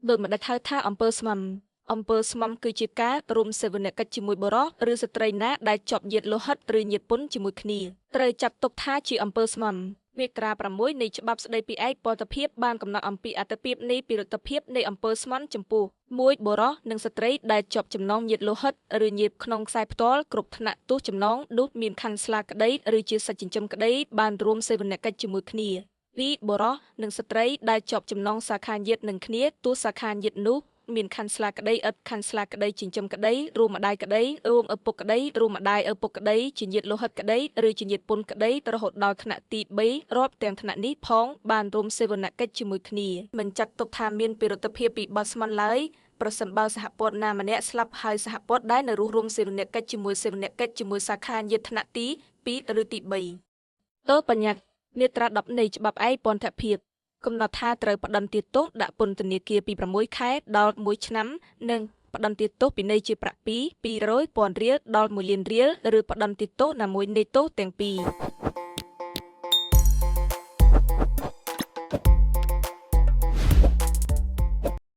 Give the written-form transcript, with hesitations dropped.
ដូចម្ដេចហៅថាអំពើស្មំអំពើស្មំគឺជាការរួមសេវនកិច្ចជាមួយបុរសឬស្ត្រីណាដែលជាប់ញាតិលោហិតឬញាតិពន្ធជាមួយគ្នាត្រូវចាត់ទុកថាជាអំពើស្មំមាត្រា6នៃច្បាប់ស្តីពីឯកពន្ធភាពបានកំណត់អំពីអត្ថភាពនៃពិរុទ្ធភាពនៃអំពើស្មន់ចំពោះ1បុរសនិងស្ត្រីដែលជាប់ចំណងញាតិលោហិតឬញាតិក្នុងខ្សែផ្ទាល់គ្រប់ថ្នាក់ទោះចំណងនោះមានខណ្ឌស្លាក្តីឬជាសាច់ចិញ្ចឹមក្តីបានរួមសេវនកិច្ចជាមួយគ្នា2បុរសនិងស្ត្រីដែលជាប់ចំណងសាខាញាតិនឹងគ្នាទោះសាខាញាតិនោះមានខណ្ឌស្លាក្តីឥតខណ្ឌស្លាក្តីចិញ្ចឹមក្តីរួមម្ដាយក្តីរួមឪពុកក្តីរួមម្ដាយឪពុកក្តីជាញាតិលោហិតក្តីឬជាញាតិពន្ធក្តីរហូតដល់ថ្នាក់ទី3រាប់ទាំងថ្នាក់នេះផងបានរួមសេវនកិច្ចជាមួយគ្នាមិនចាត់ទុកថាមានពិរុទ្ធភាពពីបទស្មន់ឡើយប្រសិនបើសហព័ន្ធណាម្នាក់ស្លាប់ហើយសហព័ន្ធដែលនៅរស់រួមសេវនកិច្ចជាមួយសេវនកិច្ចជាមួយសាខាញាតិថ្នាក់ទី2ឬទី3តើបញ្ញត្តិមាត្រា10នៃច្បាប់ឯកពន្ធភាពកំណត់ថាត្រូវផ្តន្ទាទោសដាក់ពន្ធនាគារពី6ខែដល់1ឆ្នាំនិងផ្តន្ទាទោសពិន័យជាប្រាក់ពី200,000រៀលដល់1លានរៀលឬផ្តន្ទាទោសណាមួយនៃទោសទាំងពីរ។